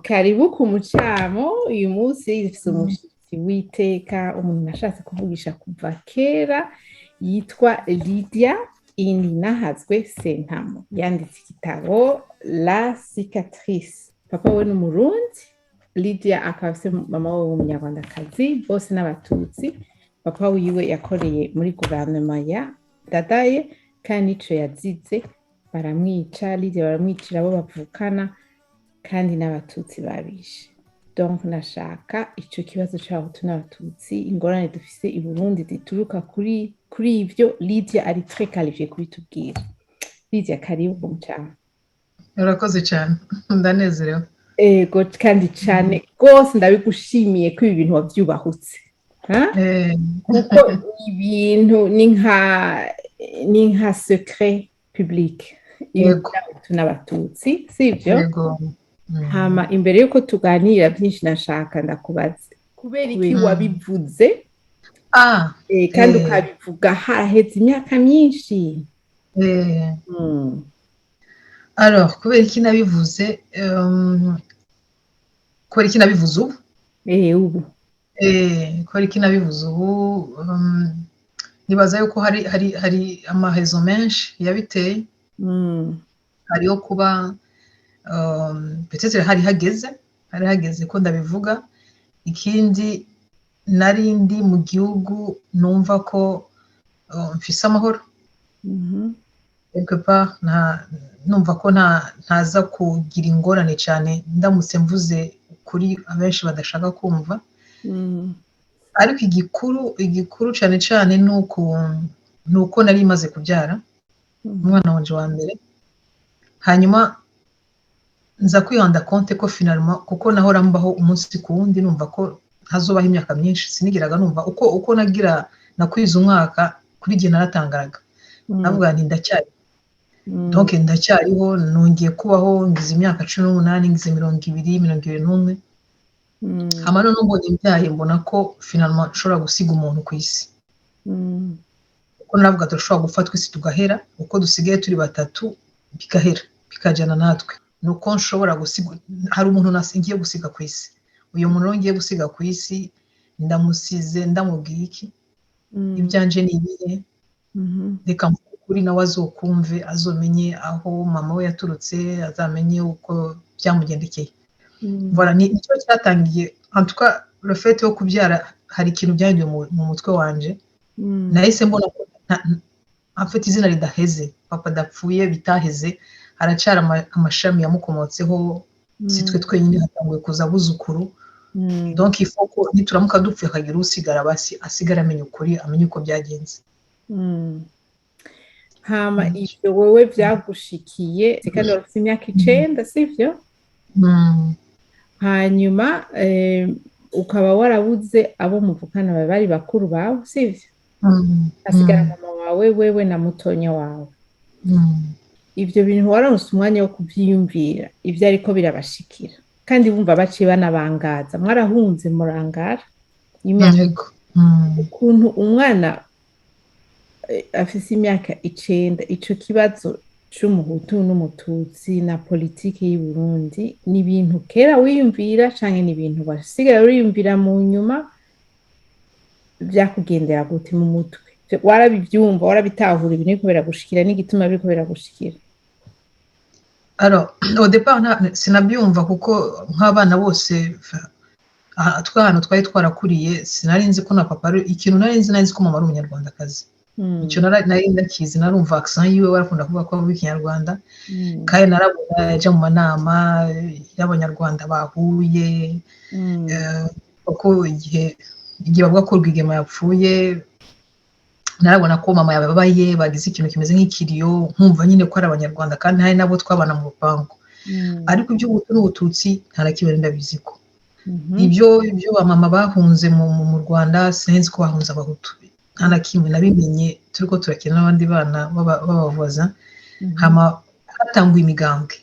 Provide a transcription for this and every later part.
Karibu ku mucamo. Uyu munsi dufise umushitsi w'iteka, umuntu nashatse kuvugisha kuva kera, yitwa Lydia Ininahazwe Sentamo. Yanditse igitabo La Cicatrice. Papa we ni Umurundi, Lydia akaba afise mama we w'Umunyarwandakazi, bose n'Abatutsi. Papa wiwe yakoreye muri guverinoma ya Ndadaye, kandi nico yazize baramwica. Lydia baramwicira abo bavukana, kandi n'Abatutsi babishe. Donc nashaka ico kibazo c'Abahutu n'Abatutsi, ingorane dufise i Burundi zituruka kuri ivyo, Lydia ari très qualifiée kubitubwira. Lydia, karibu ku mucamo. Urakoze cyane, ndanezerewe. Ego, kandi cane rwose ndabigushimiye ko ibi bintu wavyubahutse. Ha? Kuko ibintu ni nka secret public, ibintu by'Abahutu n'Abatutsi, sivyo? Yego. Hama imbere yuko tuganira byinshi, nashaka ndakubaze kubera iki wabivuze kandi ukabivuga haheze imyaka myinshi. Alors, kubera iki nabivuze, kubera iki nabivuze ubu? Ubu. Kubera iki nabivuze ubu, nibaza yuko hari ama raisons menshi yabiteye. Hariho kuba peut-être hari hageze ko ndabivuga. Ikindi, nari ndi mu gihugu numva ko mfise amahoro quelque part, numva ko ntaza kugira ingorane cyane ndamutse mvuze kuri abenshi badashaka kumva. Ariko igikuru cyane cyane ni uko nari maze kubyara umwana wanje wa mbere, hanyuma nza kwirendre compte ko finalement, kuko nahora mbaho umunsi ku wundi, numva ko ntazobaho imyaka myinshi. Sinigiraga numva uko nagira nakwiza umwaka, kuri jye naratangaraga, navuga nti ndacyari, donc ndacyariho, nongeye kubaho, ngize imyaka 18, ngize 20, 21. Hama noneho mbonye mbyaye, mbona ko finalement nshobora gusiga umuntu ku isi, kuko naravuga turashobora gupfa twese tugahera, uko dusigaye turi batatu bigahera bikajyana natwe. Ni uko nshobora gusiga, hari umuntu ngiye gusiga ku isi. Uyu muntu rero ngiye gusiga ku isi, ndamusize ndamubwiye iki? Ibyanje ni ibihe? Reka mvuge ukuri, nawe azokumve, azomenye aho mama we yaturutse, azamenye uko byamugendekeye. Voilà, ni nicyo cyatangiye. En tout cas, le fait yo kubyara hari ikintu byahinduye mu mutwe wanje. Nahise mbona ko en fait izina ridaheze, papa adapfuye bitaheze, haracyari amashami yamukomotseho. Si twe twenyine, hatanguye kuza abuzukuru. Donc il faut ko nituramuka dupfuye akagira usigara, basi asigara amenya ukuri, amenye uko byagenze. Hama ivyo wewe vyagushikiye kandi wari ufise imyaka 9, sivyo? Mm. Hanyuma ukaba warabuze abo muvukana bari bakuru bawe, sivyo? Mm. Hasigara Mm. mama wawe, wewe na mutonya wawe. Ivyo bintu waronse umwanya wo kuvyiyumvira, ivyo ariko birabashikira, kandi bumva baciye banabangaza, mwarahunze murangara imyaka Yego. Ukuntu umwana afise imyaka 9, ico kibazo c'Umuhutu n'Umututsi na politiki y'i Burundi, ni ibintu kera wiyumvira canke ni ibintu wasigara wiyumvira mu nyuma? Vyakugendera gute mu mutwe? Warabivyumva, warabitahura, ibintu biriko biragushikira n'igituma biriko biragushikira? Alors, au départ sinabyumva, kuko nk'abana bose, aha twe ahantu twari twarakuriye, sinari nzi ko na papa ari ikintu nari nzi. Nari nzi ko mama ari Umunyarwandakazi. Icyo nari ndakizi, narumva accent yiwe, barakunda kuvuga ko avuga Ikinyarwanda. Kandi narabona yaja mu manama y'Abanyarwanda bahuye, kuko igihe bavuga ko Rwigema yapfuye, narabona ko mama yababaye, bagize ikintu kimeze nk'ikiriyo, nkumva nyine ko ari Abanyarwanda, kandi hari nabo twabana mu rupangu. Ariko iby'Ubuhutu n'Ubututsi nta na kimwe ndabizi ko ibyo ba mama bahunze mu Rwanda, sinzi ko bahunze Abahutu, nta na kimwe. Nabimenye turiko turakina n'abandi bana b'abavuza, hama hatanguye imigambwe,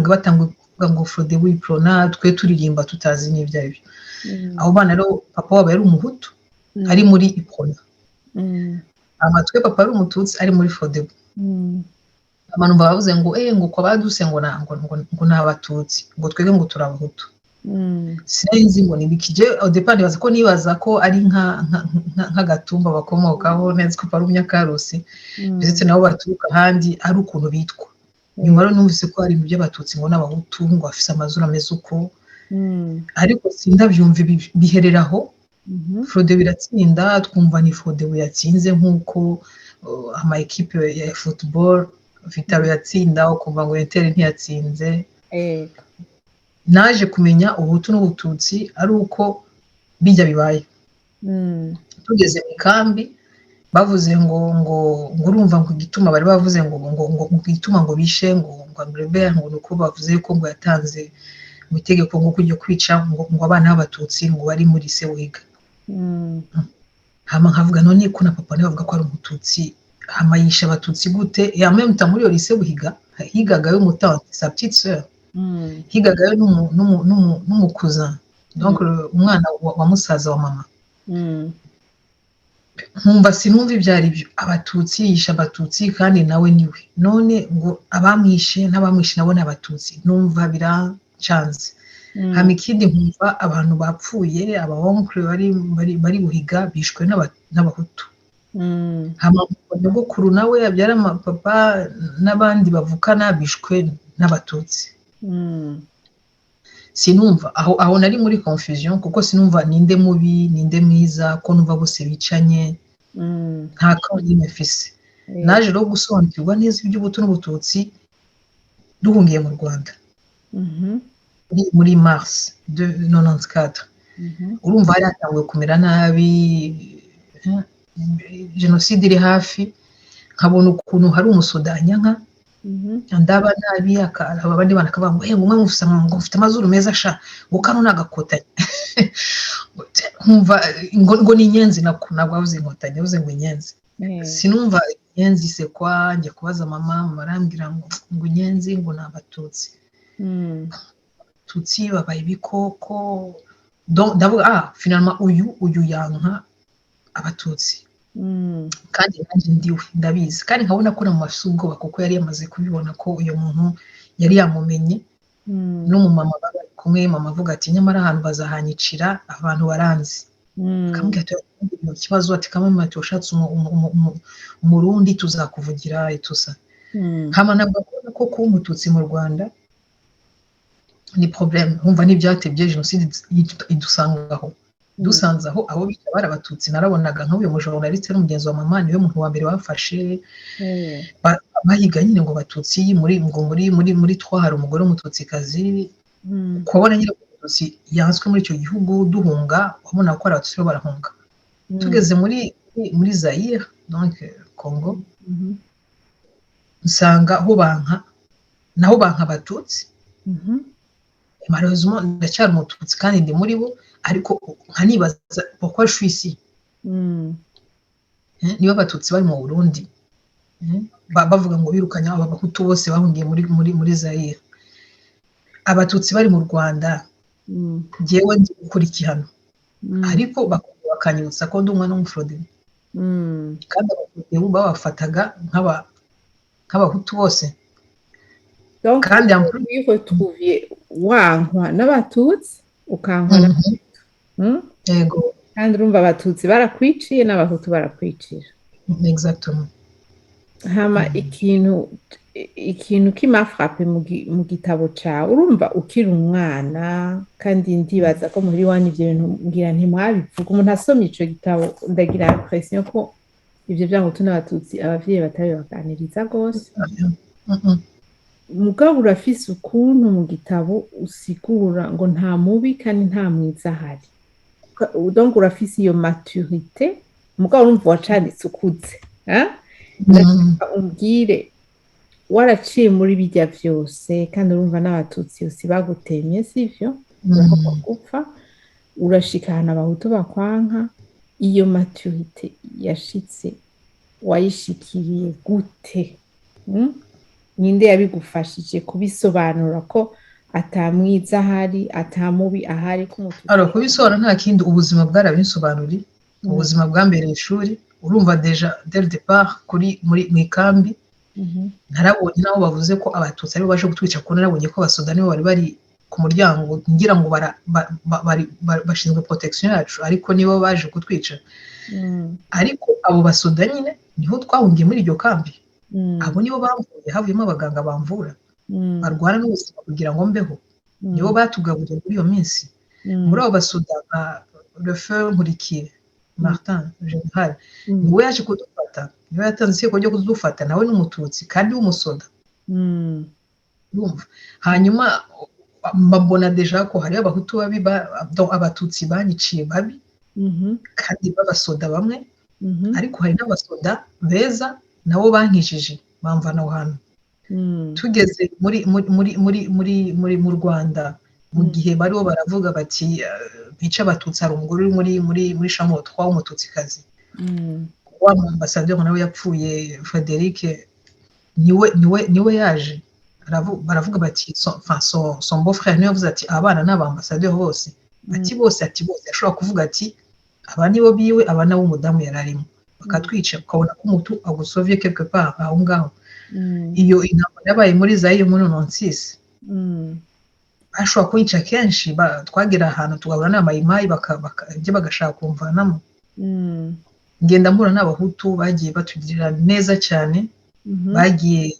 batanguye kuvuga ngo Frodebu, Uprona, twe turirimba tutazi n'ibyo ari byo. Abo bana rero, papa wabo yari Umuhutu ari muri Uprona, hama twe papa ari Umututsi ari muri Frodebu. Abantu bavuze ngo ngo kwa baduse ngo na ngo ngo, ngo ni Abatutsi, ngo twebwe ngo turabahutu. Sinari nzi ngo ni ibiki. Je au départ nibaza ko ari nk'agatumba bakomokaho neza, ko ari umunyakarusi, ndetse nabo baturuka ahandi, ari ukuntu bitwa. Nyuma rero numvise ko hari ibintu by'Abatutsi ngo n'Abahutu, ngo bafise amazuru ameze uko, ariko sindabyumva, bihereraho. Frodebu iratsinda, twumva ni Frodebu yatsinze, nk'uko ama équipe ya football, Vital'O yatsinda, ukumva ngo Inter ntiyatsinze. Naje kumenya Ubuhutu n'Ubututsi ari uko bijya bibaye. Tugeze mu ikambi, bavuze ngo urumva ngo igituma bari bavuze ngo igituma ngo bishe ngo Albert, ngo nuko bavuze ko ngo yatanze mu itegeko ngo kujya kwica ngo abana b'Abatutsi ngo bari muri Sebuhiga. Hama nkavuga: none ko na papa niwe bavuga ko ari Umututsi, hama yishe Abatutsi gute? Ya même temps muri iyo lycée Buhiga higagayo umutante, sa petite sœur, higagayo n'umu cousin, donc umwana wa musaza wa mama. Nkumva sinumva ibyo ari byo, Abatutsi, yishe Abatutsi kandi nawe niwe, none ngo abamwishe n'abamwishe nabo ni Abatutsi. Numva birancanze. Hama ikindi, nkumva abantu bapfuye, aba oncle bari Buhiga bishwe n'Abahutu. Hama nyogokuru nawe abyara papa n'abandi bavukana bishwe n'Abatutsi. Sinumva aho nari muri confusion, kuko sinumva ninde mubi, ninde mwiza, ko numva bose bicanye. Nta kandi mfise. Naje rero gusobanukirwa neza iby'Ubuhutu n'Ubututsi duhungiye mu Rwanda muri mars de 94. Urumva hari hatanguye kumera nabi, jenoside iri hafi. Nkabona ukuntu hari umusoda anyanka, ndaba nabi, abandi bana akavuga ngo: "Ngo umwe ngo mufite amazuru meza sha," ngo kano ni agakotanyi. Nkumva ngo ni inyenzi, nako ntabwo bavuze Inkotanyi, bavuze ngo inyenzi. Sinumva inyenzi sekwa. Njya kubaza mama, mama arambwira ngo inyenzi ngo ni Abatutsi. Abatutsi babaye ibikoko. Ndavuga: ah, finalement uyu yanka Abatutsi, kandi nanjye ndiwe, ndabizi. Kandi nkabona ko namufise ubwoba, kuko yari yamaze kubibona ko uyu muntu yari yamumenye. N'umumama bari kumwe, mama avuga ati: "Nyamara ahantu bazahanyicira, abantu baranzi." Akamubwira ati: "Ikibazo," ati: "Kamama," ati: "ushatse Umurundi tuzakuvugira itusa." Hama nabwo kubona ko kuba Umututsi mu Rwanda ni problème. Nkumva ntibyatebye, jenoside idusangaho, dusanze aho abo bica bari Abatutsi. Narabonaga nk'uyu mujournaliste n'umugenzi wa mama, niwe muntu wa mbere bafashe, bahiga nyine ngo Batutsi muri ngo muri twa hari umugore w'Umututsikazi. Kubona nyine Umututsi yanswe muri icyo gihugu, duhunga wabona ko ari Abatutsi barahunga. Tugeze muri Zaire, donc Congo, nsanga aho banka naho banka Abatutsi. Malheureusement ndacyari Umututsi kandi ndi muri bo, ariko nkanibaza pourquoi je suis ici. Niba Abatutsi bari mu Burundi bavuga ngo birukanye aba Bahutu bose bahungiye muri Zaire, Abatutsi bari mu Rwanda, njyewe nzi gukora iki hano? Ariko bakanyibutsa ko ndi umwana w'Umufrodebu, kandi Abafrodebu babafataga nk'Abahutu bose. Kandi wiretrouviye wankwa n'Abatutsi, ukankwa n'Abahutu. Yego. Kandi urumva Abatutsi barakwiciye n'Abahutu barakwicira. Exactement. Hama ikintu qui m'a frappé mu gitabo cawe, urumva ukiri umwana, kandi ndibaza ko muhira iwanyu ivyo bintu ngira ntimwabivuga. Umuntu asomye ico gitabo, ndagira impression ko ivyo vy'Abahutu n'Abatutsi abavyeyi batabibaganiriza gose. Mugabo urafise ukuntu mu gitabo usigura ngo nta mubi kandi nta mwiza ahari. Donc urafise iyo maturité, mugabo urumva wacanditse ukuze. Umbwire, waraciye muri birya vyose, kandi urumva n'Abatutsi yose bagutemye, sivyo? Urahakwa gupfa, urashika ahantu Abahutu bakwanka. Iyo maturité yashitse, wayishikiriye gute? Ninde yabigufashije kubisobanura ko ata mwiza ahari, ata mubi ahari, ko Umututsi? Alors, kubisobanura nta kindi, ubuzima bwarabinsobanuriye. Ubuzima bwambereye ishuri. Urumva déjà dès le départ kuri muri mu ikambi. Narabonye nabo bavuze ko Abatutsi aribo baje kutwica, kuko narabonye ko abasoda nibo bari bari ku muryango, ngira ngo bashinzwe protection yacu, ariko nibo baje kutwica. Ariko abo basoda nyine niho twahungiye muri iryo kambi. Abo nibo bamvuye, havuyemo abaganga bamvura, barwana n'ubuzima kugira ngo mbeho, nibo batugaburiye muri iyo minsi. Muri abo basoda, nka le feu Nkurikiye Martin, général, niwe yaje kudufata, niwe yatanze itegeko ryo kudufata, nawe ni Umututsi kandi w'umusoda. Urumva, hanyuma mbabona déjà ko hariho Abahutu babi, donc Abatutsi banyiciye babi kandi b'abasoda bamwe, ariko hari n'abasoda beza nabo bankijije, bamvana aho hantu. Tugeze muri muri muri muri muri muri mu Rwanda, mu gihe bariho baravuga bati bica Abatutsi, hari umugore uri muri chambre 3 w'Umututsikazi, wa mu ambassadeur nawe yapfuye, Frederic, niwe yaje. Baravuga bati enfin, son beau frère niwe yavuze ati: "Abana ni abambasaderi bose." Ati: "Bose?" Ati: "Bose." Ashobora kuvuga ati aba nibo biwe, aba nabo umudamu yari arimo, bakatwica. Ukabona ko umutu agusovye quelque part aho ngaho. Iyo intambara yabaye muri Zaire muri 96, bashobora kunyica kenshi. Twagera ahantu tugahura n'Abamayimayi, ibyo bagashaka kumvanamo. Ngenda mpura n'Abahutu bagiye batugirira neza cyane, bagiye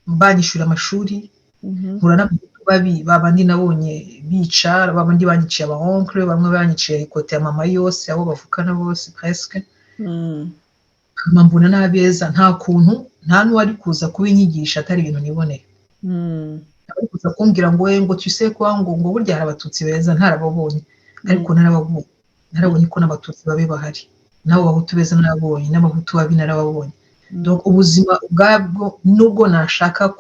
banyishyura amashuri. Mpura n'Abahutu babi, babandi nabonye bica, babandi banyiciye aba oncle, bamwe banyiciye côté ya mama yose, abo bavukana bose presque. Hama mbona n'abeza. Nta kuntu, nta n'uwari kuza kubinyigisha atari ibintu niboneye. Ari kuza kumbwira ngo we, ngo tu sais quoi, ngo burya hari Abatutsi beza, ntarababonye, ariko narababonye, narabonye ko n'Abatutsi babi bahari, n'abo Bahutu beza narabonye, n'Abahutu babi narababonye. Donc ubuzima ubwabwo, nubwo nashaka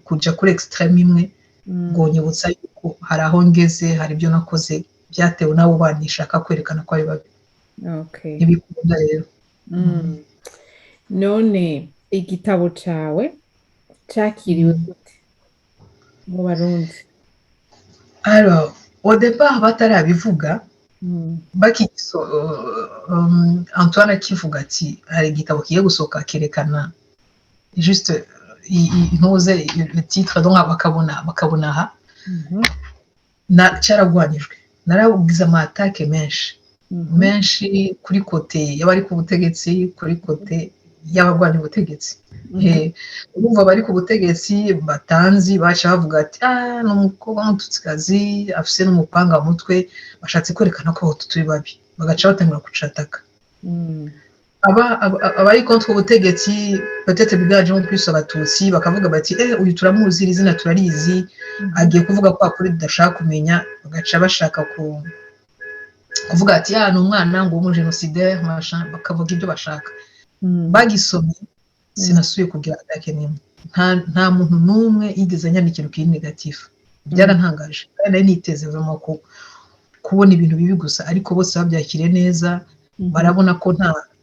kuja kuri extrême imwe, ngo nyibutsa yuko hari aho ngeze, hari ibyo nakoze byatewe n'abo bana nishaka kwerekana ko ari babi. Ntibikunda rero. None igitabo cawe cakiriwe gute mu Barundi? Alors, au départ batarabivuga, bakigiso Antoine akivuga ati hari igitabo kigiye gusohoka kerekana juste intuze le titre, donc bakabona aha, na cyaragwanyijwe. Naragize ama attaques menshi menshi kuri côté y'abari ku butegetsi, kuri côté y'abagwanya ubutegetsi. Urumva, abari ku butegetsi batanzi baca bavuga ati: "Ah, ni umukobwa w'Umututsikazi afise n'umupanga mu mutwe, bashatse kwerekana ko Abahutu turi babi." Bagaca batangira kucataka. Abari contre ubutegetsi, peut-être biganjemo plus Abatutsi, bakavuga bati: "Eh, uyu turamuzi, iri zina turarizi, agiye kuvuga kwa kuri tudashaka kumenya." Bagaca bashaka kuvuga ati: "Ah, ni umwana ngo w'umujenosidere," machin, bakavuga ibyo bashaka. Bagisomye, sinasubiye kugira attaque n'imwe. Nta muntu n'umwe yigeze anyandikira ikintu kiri négatif. Byarantangaje kandi nari niteze vraiment ko kubona ibintu bibi gusa, ariko bose babyakiriye neza. Barabona ko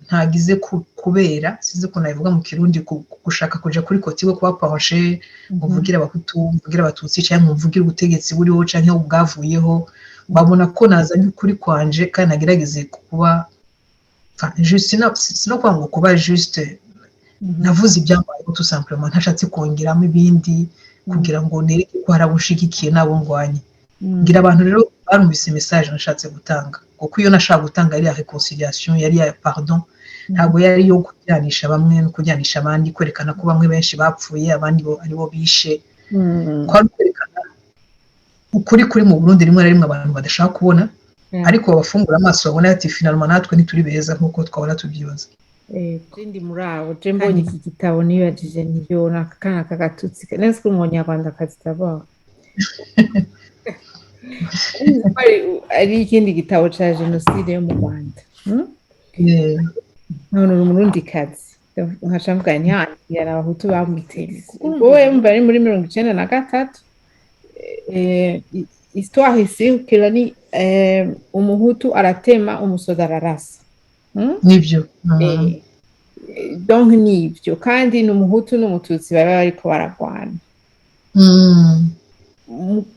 ntagize kubera, sinzi ukuntu nabivuga mu Kirundi, gushaka kuja kuri côté we kuba penché, ngo mvugire Abahutu, mvugire Abatutsi, canke ngo mvugire ubutegetsi buriho canke ubwavuyeho. Babona ko nazanye ukuri kwanje kandi nagerageze kuba, enfin, juste, sino kuvuga ngo kuba juste, navuze ibyambayeho tout simplement, ntashatse kongeramo ibindi kugira ngo nereke ko hari abo nshigikiye n'abo ndwanya. Ngira abantu rero barumvise message nashatse gutanga, kuko iyo nashaka gutanga yari iya réconciliation, yari iya pardon, ntabwo yari iyo kujyanisha bamwe no kujyanisha abandi, kwerekana ko bamwe benshi bapfuye, abandi bo aribo bishe. Kwari kwerekana ukuri kuri mu Burundi rimwe na rimwe abantu badashaka kubona, ariko babafungura amaso babona ati: "Finalement natwe ntituri beza nk'uko twabona tubyibaza." Ndi muri abo, je mbonye iki gitabo nibajije ntiyo ni akana k'Agatutsi nzi ko Umunyarwandakazi d'abord ari ikindi gitabo ca jenoside yo mu Rwanda. None uri Umurundikazi, nkaca mvuga nti yari Abahutu bamuteye. Wowe mva ari muri 93, histoire isirikira ni Umuhutu aratema, umusoda ararasa. Nibyo. Donc nibyo, kandi ni Umuhutu n'Umututsi baba bariko baragwana.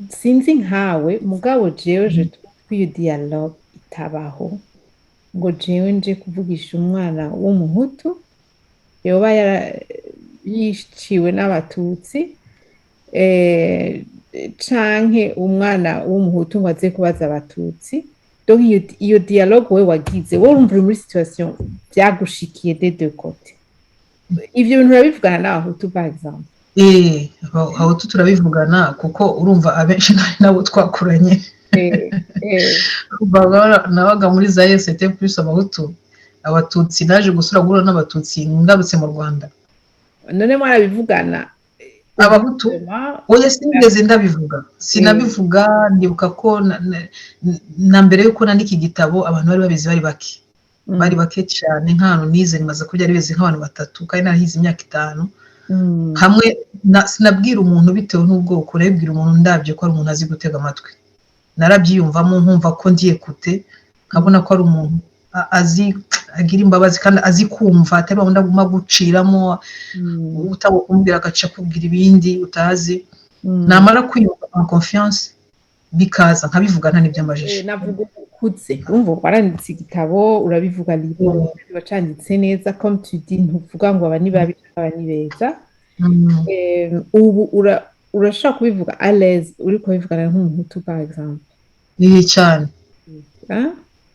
Sinzi nkawe, mugabo jewe je trouve ko iyo dialogue itabaho, ngo jewe nje kuvugisha umwana w'Umuhutu yoba yara Yiciwe n'Abatutsi canke umwana w'Umuhutu ngo aze kubaza Abatutsi. Donc iyo dialogue we wagize, wowe urumva uri muri situation vyagushikiye des deux côtés. Ivyo bintu urabivugana n'Abahutu, par exemple? Abahutu turabivugana, kuko urumva abenshi nabo twakuranye. Nabaga muri Zaire, c'était plus Abahutu. Abatutsi, naje gusura guhura n'Abatutsi ngarutse mu Rwanda. None mwarabivugana? Abahutu, oya, sinigeze ndabivuga, sinabivuga. Ndibuka ko na mbere yuko nandika igitabo, abantu bari babizi bari bake, bari bake cyane. Nk'ahantu nize, nimaze ko byari bizi nk'abantu batatu, kandi narahize imyaka 5. Hamwe sinabwira umuntu bitewe n'ubwoko, nabibwira umuntu ndabye ko ari umuntu azi gutega amatwi. Narabyiyumvamo, nkumva ko ngiye kute, nkabona ko ari umuntu azi, agira imbabazi kandi azi kumva, atari wundi aguma guciramo, utakumbwira agaca akubwira ibindi utazi. Namara kwiyumva en confiance, bikaza, nkabivuga nta n'ibyo ambajije. Navuga ukuze, urumva waranditse igitabo, urabivuga libre, wacanditse neza. Comme tu dis, ntuvuga ngo aba ni babi, aba ni beza. Ubu urashobora kubivuga à l'aise, uri kubivugana nk'Umuhutu, par exemple? Cyane,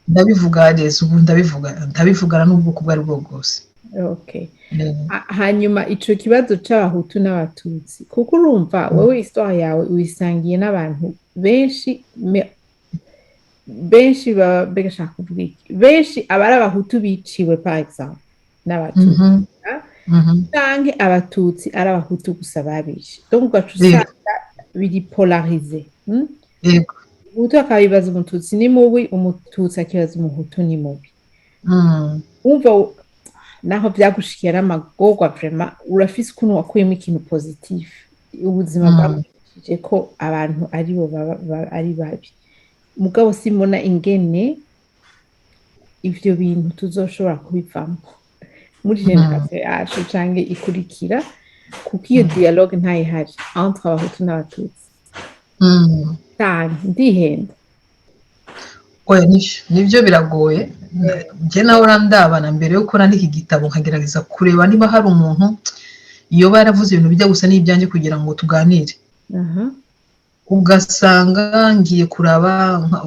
ndabivuga neza ubu, ndabivuga, ndabivugana n'ubwoko ubwo ari bwo bwose. Hanyuma ico kibazo c'Abahutu n'Abatutsi, kuko urumva wowe histoire yawe uyisangiye n'abantu benshi, benshi, mbega shaka kuvuga iki, benshi aba ari Abahutu biciwe, par exemple, n'Abatutsi, canke Abatutsi ari Abahutu gusa babishe. Donc ugaca usanga biri polarisé. Umuhutu akabibaza Umututsi ni mubi, Umututsi akibaza Umuhutu ni mubi. Umva, naho vyagushikiye ari amagorwa, vraiment urafise ukuntu wakuyemo ikintu positif. Ubuzima bwagufashije ko abantu aribo ari babi. Mugabo simbona ingene ivyo bintu tuzoshobora kubivamo muri génération yacu canke ikurikira, kuko iyo dialogue ntayihari entre Abahutu n'Abatutsi cane. Ndihenda? Oya, nivyo, nivyo, biragoye. Njye nawe ndabana mbere yuko nandika igitabo, nkagerageza kureba niba hari umuntu yoba yaravuze ibintu bijya gusa n'ibyanjye kugira ngo tuganire. Ugasanga ngiye kuraba,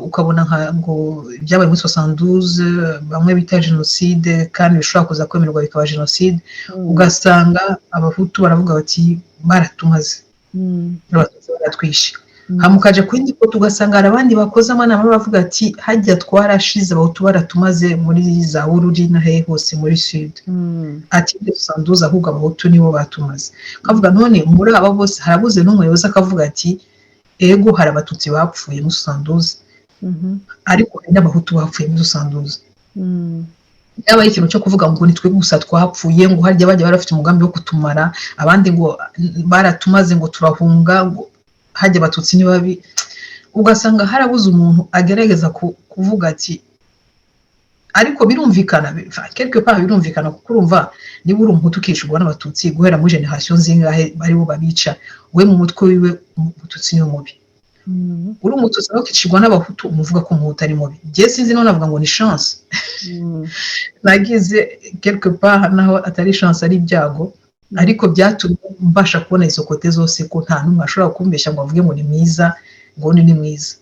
ukabona ngo ibyabaye muri 72, bamwe bita jenoside kandi bishobora kuza kwemerwa bikaba jenoside, ugasanga Abahutu baravuga bati: "Baratumaze, Abatutsi baratwishe." Hama ukaja ku yindi côté, ugasanga hari abandi bakoze amanama bavuga ati: "Hajya twarashize, Abahutu baratumaze muri za Bururi na hehe hose muri sud." Ati: "Soixante-douze ahubwo Abahutu nibo batumaze." Kavuga none muri aba bose harabuze n'umwe yoza akavuga ati: "Ego, hari Abatutsi bapfuye muri 72, ariko hari n'Abahutu bapfuye muri 72." Byabaye ikintu cyo kuvuga ngo ni twe gusa twapfuye, ngo harya bajya bari bafite umugambi wo kutumara, abandi ngo baratumaze, ngo turahunga, ngo hajya Abatutsi ni babi. Ugasanga harabuze umuntu agerageza kuvuga ati, ariko birumvikana, quelque part birumvikana, kuko urumva niba uri Umuhutu ukicirwa n'Abatutsi guhera muri génération zingahe baribo babica, we mu mutwe wiwe Umututsi niwe mubi. Uri Umututsi nawe ukicirwa n'Abahutu, umuvuga ko Umuhutu ari mubi. Njye sinzi niba navuga ngo ni chance nagize quelque part, naho atari chance, ari ibyago, ariko byatumye mbasha kubona izo côté zose, ko nta n'umwe ashobora kumbeshya ngo avuge ngo ni mwiza, ngo undi ni mwiza,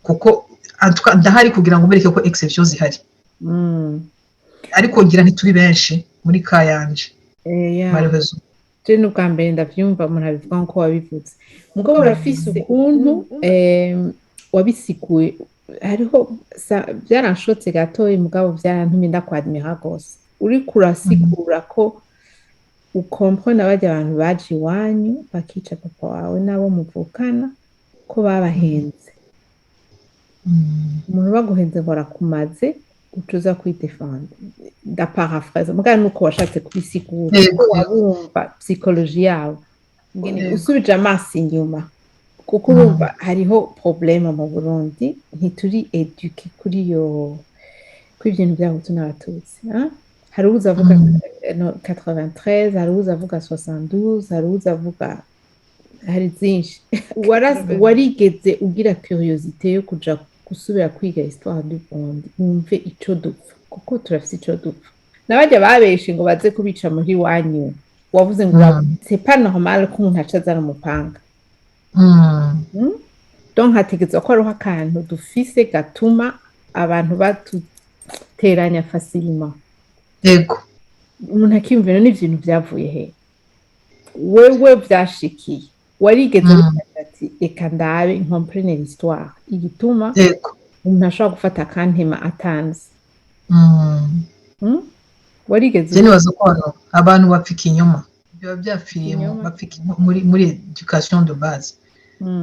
kuko en tout cas ndahari kugira ngo mbereke ko exception zihari. Ariko ngira ntituri benshi muri ka yanje. Malheureusement. Je n'ubwa mbere ndavyumva umuntu abivuga nkuko wabivuze. Mugabo urafise ukuntu wabisiguye, hariho byaranshotse gatoyi, mugabo byarantumye ndakwadmira gose. Uriko urasigura ko ukomprena barya abantu baje iwanyu bakica papa wawe n'abo muvukana, ko babahenze. Umuntu baguhenze ngo arakumaze, uca uza kwidefenda. Ndaparaphrase, mugabo nuko washatse kubisigura, ko wabumva psychologie yabo ngene usubije amaso inyuma, kuko urumva hariho problème mu Burundi, ntituri éduqués kuri iyo, kuri ibintu by'Abahutu n'Abatutsi, hein? Hari uwuza avuga no, 93, hari uwuza avuga 72, hari uwuza avuga, hari byinshi. Warigeze ugira curiosité yo kuja gusubira kwiga histoire du Burundi, wumve ico dupfa? Kuko turafise ico dupfa n'abarya babeshe ngo baze kubica muri wanyu. Wavuze ngo c'est pas normal ko umuntu aca azana umupanga. Donc hategerezwa ko hariho akantu dufise gatuma abantu batuteranya facilement. Umuntu akiyumvira n'ibintu vyavuye he. Wewe vyashikiye, warigeze wibaza ati: "Reka ndabe ncomprene l'histoire igituma umuntu ashobora gufata akantema atanzi"? Warigeze? Je nibaza ko abantu bapfa ikinyoma, biba byapfiriye Ikinyoma. bapfa muri éducation de base.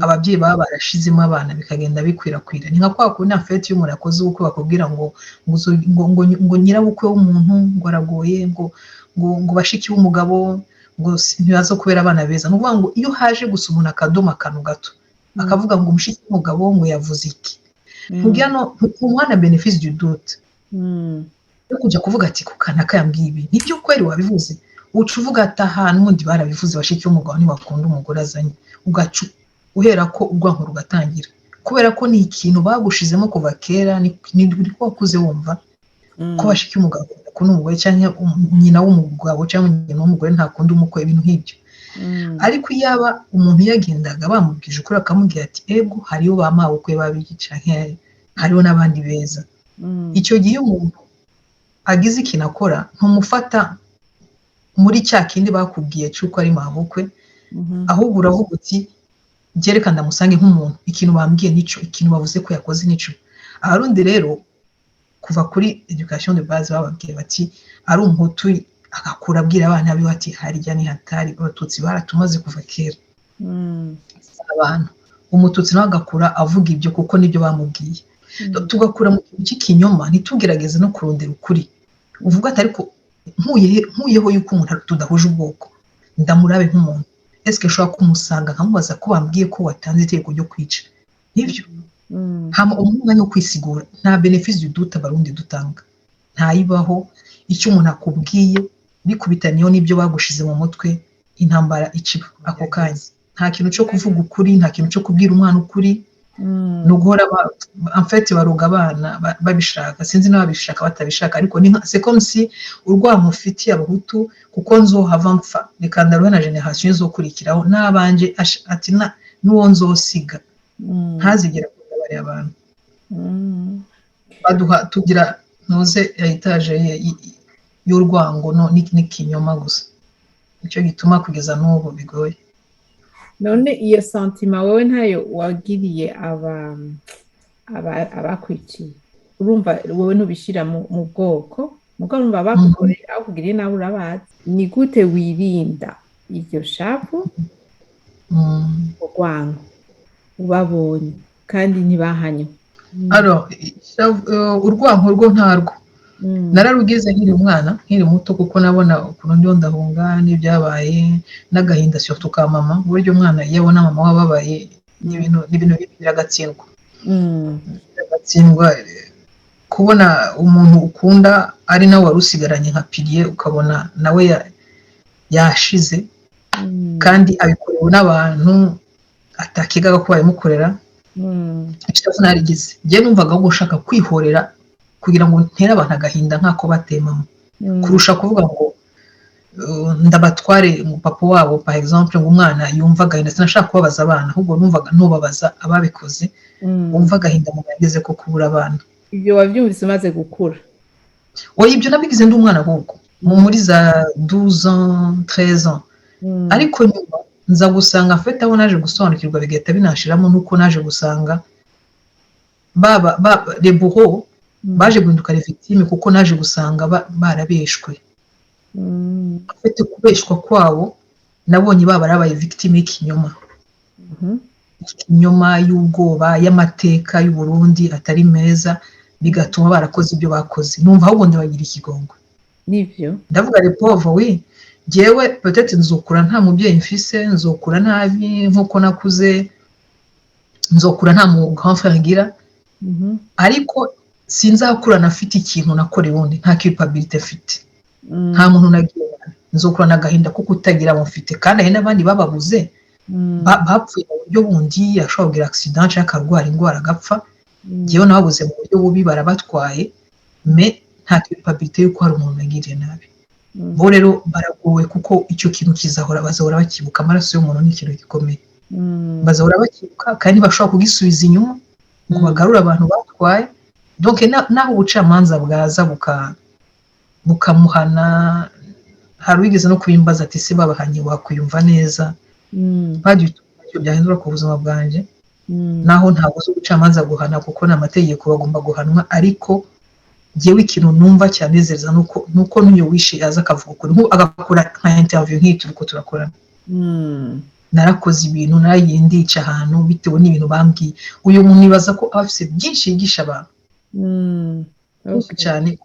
Ababyeyi baba barashizemo abana, bikagenda bikwirakwira. Ni nka kwa kundi en fait iyo umuntu akoze ubukwe bakubwira ngo nyirabukwe w'umuntu ngo aragoye, ngo bashiki b'umugabo ngo ntibaza kubera abana beza. Ni ukuvuga ngo iyo haje gusa umuntu akadoma akantu gato, akavuga ngo mushiki w'umugabo ngo yavuze iki, ntubwira no ntumuha bénéfice du doute yo kujya kuvuga ati: "Ku kanaka yambwiye ibi, nibyo kweri wabivuze?" Uca uvuga ati: "Aha n'ubundi barabivuze, bashiki b'umugabo ntibakunda umugore azanye." Ugaca uhera ko urwanko rugatangira, kubera ko ni ikintu bagushizemo kuva kera, ni ko wakuze wumva ko bashiki b'umugabo bakunda umugore, cyangwa nyina w'umugabo cyangwa nyina w'umugore ntakunda umukwe, ibintu nk'ibyo. Ariko iyaba umuntu yagendaga bamubwije ukuri, akamubwira ati: "Ego, hariho ba mabukwe babi canke hariho n'abandi beza." Icyo gihe umuntu agize ikintu akora, ntumufata muri cya kindi bakubwiye cy'uko ari mabukwe, ahubwo uravuga uti: "Reka ndamusange nk'umuntu, ikintu bambwiye nico, ikintu bavuze ko yakoze nico." Abarundi rero kuva kuri éducation de base bababwiye bati ari umuhutu, agakura abwira abana biwe ati: "Harya ni hatari, abatutsi baratumaze kuva kera." Abantu umututsi nawe agakura avuga ibyo kuko nibyo bamubwiye. Tugakura mu kintu cy'ikinyoma, ntitugerageze no kurondera ukuri. Uvuga ati: "Ariko nkuyeho yuko umuntu tudahuje ubwoko, ndamurabe nk'umuntu, eske nshobora kumusanga nkamubaza ko bambwiye ko watanze itegeko ryo kwica, nibyo?" Hama umuha umwanya wo kwisigura. Nta bénéfice du doute abarundi dutanga, ntayibaho. Icyo umuntu akubwiye bikubitaniyeho n'ibyo bagushize mu mutwe, intambara iciba ako kanya. Nta kintu cyo kuvuga ukuri, nta kintu cyo kubwira umwana ukuri. Ni uguhora en fait baruga abana babishaka, sinzi niba babishaka batabishaka, ariko ni c'est comme si urwanko ufitiye abahutu kuko nzohava mpfa, reka ndaruhe na génération izokurikiraho n'abanje, ati n'uwo nzosiga ntazigere akunda bariya bantu. Baduha tugira ntuze héritage y'urwango n'ikinyoma gusa. Nicyo gituma kugeza n'ubu bigoye. None iyo sentiment wowe ntayo wagiriye abakwiciye? Urumva wowe ntubishyira mu bwoko, mugabo urumva abagukoreye, abakugiriye nawe urabazi. Ni gute wirinda iryo shavu, urwango ubabonye kandi ntibahanywe? Alors, urwanko rwo ntarwo. Nararugize nkiri umwana, nkiri muto, kuko nabona ukuntu ndiho ndahunga n'ibyabaye n'agahinda, surtout ka mama. Buryo umwana iyo abona mama we ababaye, ni ibintu biragatsindwa. Biragatsindwa kubona umuntu ukunda ari nawe wari usigaranye nka pilier, ukabona nawe yashize, kandi abikorewe n'abantu atakigaga ko babimukorera. Ishavu narigize. Njyewe numvaga ahubwo nshaka kwihorera kugira ngo ntere abantu agahinda nk'ako bateye mama, kurusha kuvuga ngo ndabatware ngo papa wabo, par exemple, ngo umwana yumva agahinda. Sinashaka kubabaza abana, ahubwo numvaga ntubabaza ababikoze, wumva agahinda mama yagize ko kubura abana. Ibyo wabyumvise umaze gukura? Oya, ibyo nabigize ndi umwana, ahubwo muri za 12 ans, 13 ans. Ariko nyuma nza gusanga mfite aho naje gusobanukirwa, bigahita binashiramo, nuko naje gusanga baba les bourreaux baje guhinduka les victimes, kuko naje gusanga barabeshwe. Afite kubeshwa kwabo, nabonye baba barabaye victime y'ikinyoma, ikinyoma y'ubwoba, y'amateka y'u Burundi atari meza, bigatuma barakoze ibyo bakoze. Numva ahubwo ndabagira ikigongwe. Nivyo. Ndavuga: "Les pauvres, oui." Jewe peut-être nzokura nta mubyeyi mfise, nzokura nabi nkuko nakuze, nzokura nta mu grand frère ngira, ariko sinzakurana afite ikintu nakorewe undi, nta culpabilité mfite, nta muntu nagiye nabi. Nzokurana agahinda ko kutagira abo mfite, kandi hari n'abandi bababuze, bapfuye mu buryo bundi, ashobora kugira accident cyangwa akarwara indwara agapfa. Njyewe nababuze mu buryo bubi, barabatwaye, mais nta culpabilité y'uko hari umuntu nagiriye nabi. Bo rero baragowe, kuko icyo kintu kizahora, bazahora bakibuka. Amaraso y'umuntu ni ikintu gikomeye, bazahora bakibuka, kandi bashobora kugisubiza inyuma ngo bagarure abantu batwaye. Donc naho ubucamanza bwaza bukamuhana, hari uwigeze no kubimbaza ati: "Se babahanye wakwiyumva neza?" Ntacyo byahindura ku buzima bwanjye, naho ntabwo uzi ubucamanza guhana, kuko ni amategeko, bagomba guhanwa. Ariko njyewe ikintu numva cyanezeza nuko n'uyu wishe yaza akavuga ukuri, agakora nka interview nk'iyi turiko turakorana. Narakoze ibintu, naragiye ndica ahantu bitewe n'ibintu bambwiye. Uyu muntu nibaza ko aba afise byinshi yigisha abantu cyane.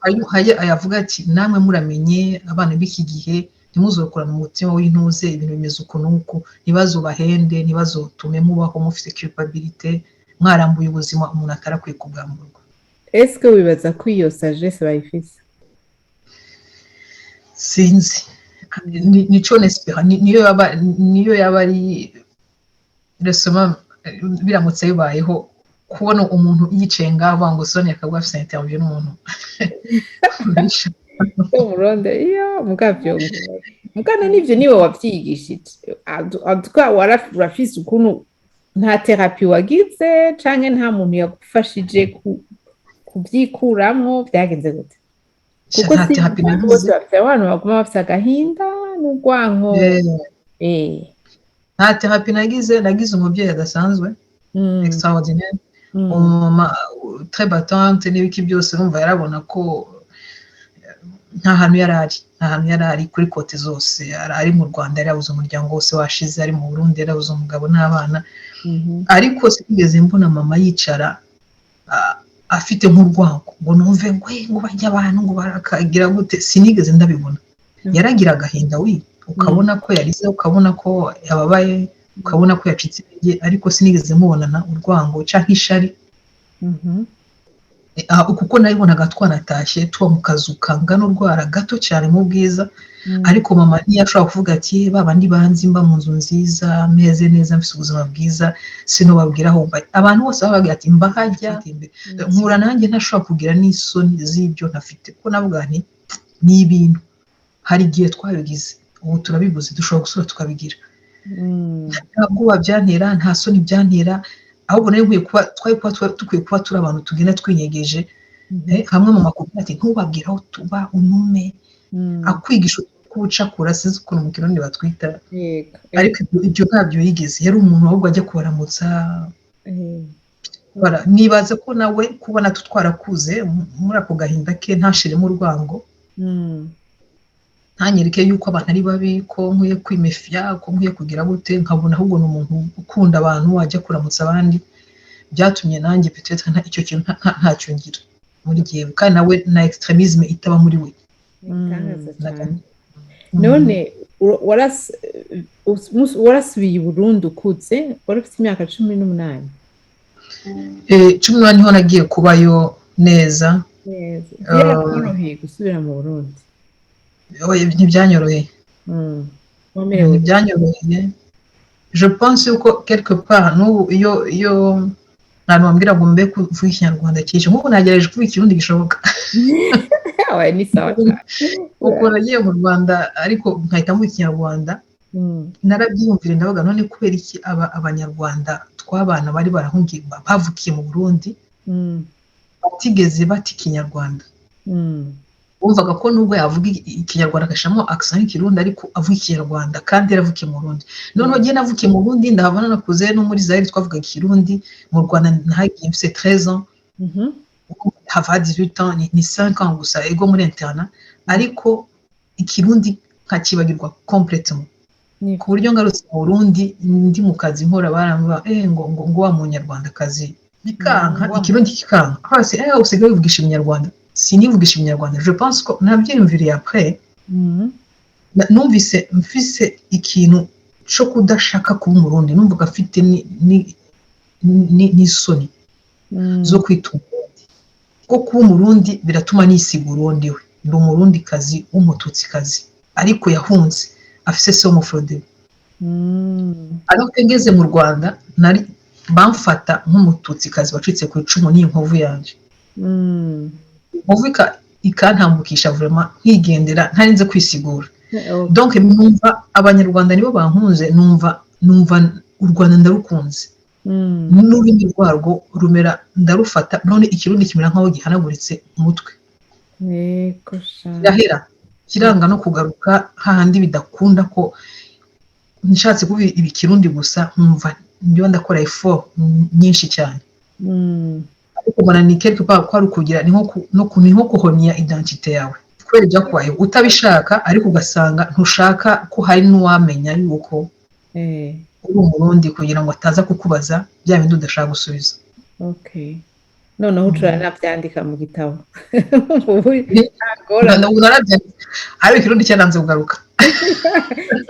Ayavuga ati: "Namwe muramenye, abana b'iki gihe, ntimuzokorane umutima w'intuze, ibintu bimeze uku n'uku, ntibazobahende, ntibazotume mubaho mufite culpabilité, mwarambuye ubuzima umuntu atarakwiye kubwamburwa." Eske wibaza ko iyo sagesse bayifise? Sinzi, nico nespera. Niyo yaba ari récemment, biramutse bibayeho, kubona umuntu yicaye ngaho avuga ngo Sonia akaba afise interview n'umuntu. Umuronde iyo mugavyo mugana n'ivyo niwe wavyigishije urafise ukuntu nta thérapie wagize canke nta muntu yagufashije kuvyikuramwo? Vyagenze gute? Kuko Nta si thérapie abantu bose nagize. bafite, abantu baguma bafise agahinda n'urwanko. Nta thérapie nagize. Nagize umubyeyi adasanzwe, extraordinaire, umumama très battante n'ibiki byose. Urumva yarabona ko nta hantu yari ari, nta hantu yari ari kuri côté zose. Ari mu Rwanda yari yabuze umuryango wose washize, ari mu Burundi yari yabuze umugabo n'abana. Ariko sinigeze mbona mama yicara afite nk'urwango ngo numve ngo ngo bajya abantu ngo barakagira gute. Sinigeze ndabibona. Yaragira agahinda, wi ukabona ko yarize, ukabona ko yababaye, ukabona ko yacitse intege, ariko sinigeze mubonana urwango cyangwa ishari. Kuko nabibonaga twanatashye tuba mu kazu kangana urwara gato cyane mu Bwiza. Ariko mama ntiyashobora kuvuga ati: "Ba bandi banzi mba mu nzu nziza, meze neza, mfite ubuzima bwiza, sinubabwira aho mba." Abantu bose babaga ati: "Mba hajya." Nkura nanjye ntashobora kugira n'isoni z'ibyo ntafite, kuko navuga nti: "Ni ibintu hari igihe twabigize, ubu turabibuze, dushobora gusubira tukabigira." Nta bwoba byantera, nta soni byantera, ahubwo nari nkwiye kuba, twari kuba dukwiye kuba turi abantu tugenda twinyegeje. Hamwe mu makuru ati: "Ntubabwire aho tuba, unume." Akwigisha ubucakura, sinzi ukuntu mu Kirundi batwita. Ariko ibyo ntabyo yigeze. Yari umuntu ahubwo ajya kubaramutsa. Nibaza ko nawe kubona twarakuze muri ako gahinda ke, ntashiremo urwango, ntanyereke yuko abantu ari babi, ko nkwiye kwimefiya, ko nkwiye kugira gute, nkabona ahubwo ni umuntu ukunda abantu, wajya kuramutsa abandi, byatumye nanjye peut-être icyo kintu ntacyo ngira muri gihe, kandi nawe na extrémisme itaba muri we. Igitangaza cyane. None warasubiye i Burundi ukuze, wari ufite imyaka 18? 18 niho nagiye kubayo neza. Neza. Byarakoroheye gusubira mu Burundi? Oya, ntibyanyoroheye. Wamerewe? Ntibyanyoroheye. Je pense yuko quelque part n'ubu iyo ntabwo bambwira ngo mbe kuvuga Ikinyarwanda cyinshi, nk'ubu nagerageje kuvuga Ikirundi gishoboka. Oya, ni sawa cyane. Ukuntu nagiye mu Rwanda ariko nkahita mvuga Ikinyarwanda, narabyiyumvire ndavuga: "None kubera iki aba Abanyarwanda twabana bari barahungiye, bavukiye mu Burundi, batigeze bata Ikinyarwanda?" Wumvaga ko nubwo yavuga Ikinyarwanda agashyiramo accent y'Ikirundi, ariko avuga Ikinyarwanda kandi yaravukiye mu Burundi. Noneho njye navukiye mu Burundi, ndahava nanakuze, no muri Zaire twavugaga Ikirundi. Mu Rwanda nahagiye mfite 13 ans, hava 18 ans, ni 5 ans gusa, ego muri internat, ariko Ikirundi nkakibagirwa complètement, ku buryo ngarutse mu Burundi ndi mu kazi nkora, baramba ngo wa Munyarwandakazi, bikanka, Ikirundi kikanka hose, usigaye wivugisha Ibinyarwanda. Sinivugisha Ibinyarwanda. Je pense ko nabyiyumviriye après, numvise mfise ikintu co kudashaka kuba Umurundi, numvaga mfite n'isoni zo kwita Umurundi, kuko kuba Umurundi biratuma nisiga urundi. We ndi Umurundikazi w'Umututsikazi, ariko yahunze afise se w'Umufrodebu. Ariko ngeze mu Rwanda nari bamfata nk'Umututsikazi wacitse ku icumu. N'iyi nkovu yanje, inkovu. Ikantambukisha vraiment, nkigendera ntarinze kwisigura. Donc numva Abanyarwanda nibo bankunze, numva u Rwanda ndarukunze, n'ururimi rwarwo rumera ndarufata. None Ikirundi kimera nk'aho gihanaguritse umutwe, kirahera, kiranga no kugaruka hahandi bidakunda ko nshatse kuba Ikirundi gusa, nkumva ndiba ndakora effort nyinshi cyane. Ariko mbona ni quelque part ko ari ukugira ni nko kuhonya identité yawe kubera ibyakubayeho utabishaka, ariko ugasanga ntushaka ko hari n'uwamenya yuko uri Umurundi, kugira ngo ataza kukubaza bya bindi udashaka gusubiza. Okay, noneho turanabyandika mu gitabo. Ubu narabyanditse, ariko Ikirundi cyaranze kugaruka.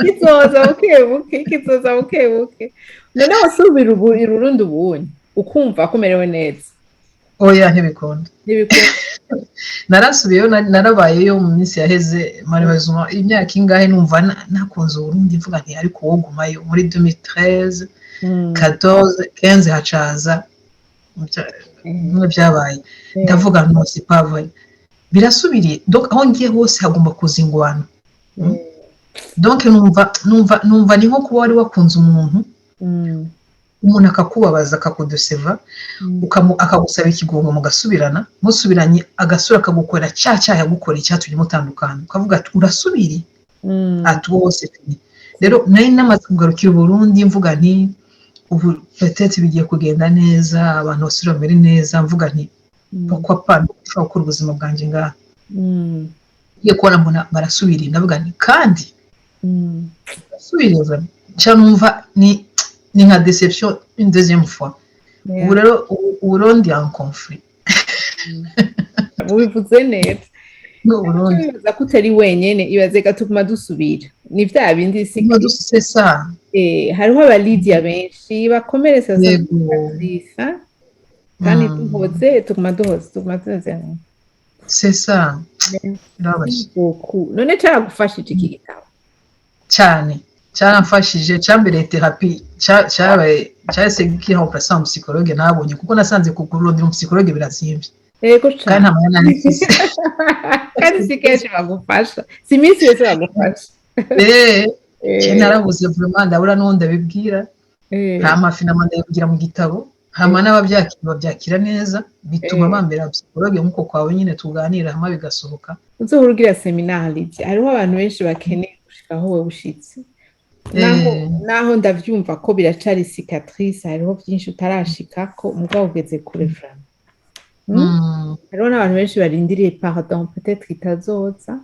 Kizoza buke buke, kizoza buke buke. Noneho usubira ubu Irurundi ubunye ukumva ko umerewe neza? Oya, ntibikunda. Ntibikunda. Narasubiyeyo, narabayeyo mu minsi yaheze, malheureusement imyaka ingahe numva nakunze Uburundi, mvuga nti ariko wowe gumayo muri 2013, 14, 15, hacaza bimwe byabaye, ndavuga no, c'est pas vrai, birasubiriye. Donc aho ngiye hose hagomba kuza ingwano. Donc numva ni nko kuba wari wakunze umuntu, umuntu akakubabaza, akakudeseva, akagusaba ikigongo, mugasubirana, musubiranye agasura akagukorera cya cyaha yagukoreye icyatumye mutandukana, ukavuga ati urasubiriye, ati wose fini. Rero nari namaze kugarukira Uburundi, mvuga nti ubu peut-être bigiye kugenda neza, abantu basubira bamere neza, mvuga nti pourquoi pas ushobora gukora ubuzima bwanjye ngaha. Ngiye kubona mbona barasubiriye, ndavuga nti kandi barasubiriye vraiment. Nca numva ni nka déception une deuxième fois. Ubu rero Uburundi en conflit. Ubivuze neza. N'Uburundi. Ibaza ko utari wenyene, ibaze tuguma dusubira, ni vya bindi si? C'est ça. Hariho abalidiya benshi bakomeretsa kabisa, kandi duhoze, tuguma duhoze, tuguma duhoze. C'est ça, birababaje. Beaucoup. None caragufashije iki gitabo? Cyane, cyaramfashije, cyambereye thérapie, cyabaye cyahise kiremplaça un psychologue ntabonye, kuko nasanze kurondera umupsychologue birazimvye. Kandi nta mwanya nari mfise. Kandi si kenshi bagufasha, si iminsi yose bagufasha. Narabuze vraiment, ndabura n'uwo ndabibwira. Hama finalement ndabibwira mu gitabo, hama n'ababyakira babyakira neza, bituma bambera psychologue nk'uko kwawe nyine tuganira, hama bigasohoka. Uzohora ugira séminaire, Lydia. Hariho abantu benshi bakeneye gushika aho wowe ushitse. Naho ndavyumva ko biracari cicatrice, hariho byinshi utarashikako, mugabo ugeze kure vraiment. Hariho n'abantu benshi barindiriye pardon, peut-être itazoza.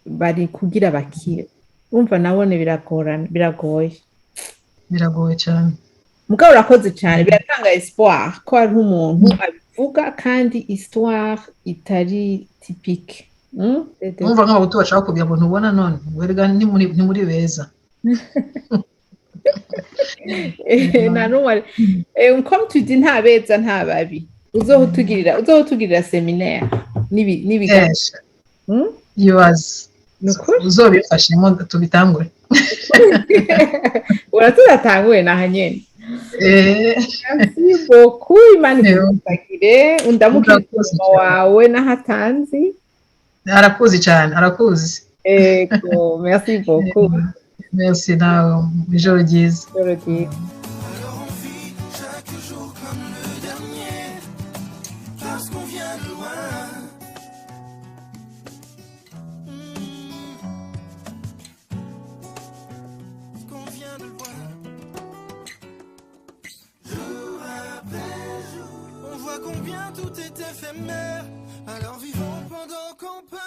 Bari kugira bakire, urumva nabone biragorana, biragoye. Biragoye cyane. Mugabo urakoze cyane, biratanga espoir ko hariho umuntu abivuga, kandi histoire itari typique. Numva nk'Abahutu bashaka kugira ngo ntubona none werega ni muri beza. Nta n'umwe comme tu dis, nta beza nta babi. Uzohutugirira séminaire n'ibiganiro. Esha. Ibaze. Ni ukuri. Uzobifashemo tubitangure. Uratudatanguye naha nyene. Merci beaucoup, Imana ikugire, undamukire. Urakoze mama cyane. Wawe n'ahatanzi. Arakuzi cyane, arakuzi. Ego, merci beaucoup. Merci nawe, ijoro ryiza. Ijoro ryiza. Alors on vit chaque jour comme le dernier, parce qu'on vient de loin. Qu'on vient de loin. Jour après jour, on voit combien tout est éphémère. Alors vivons pendant qu'on peut.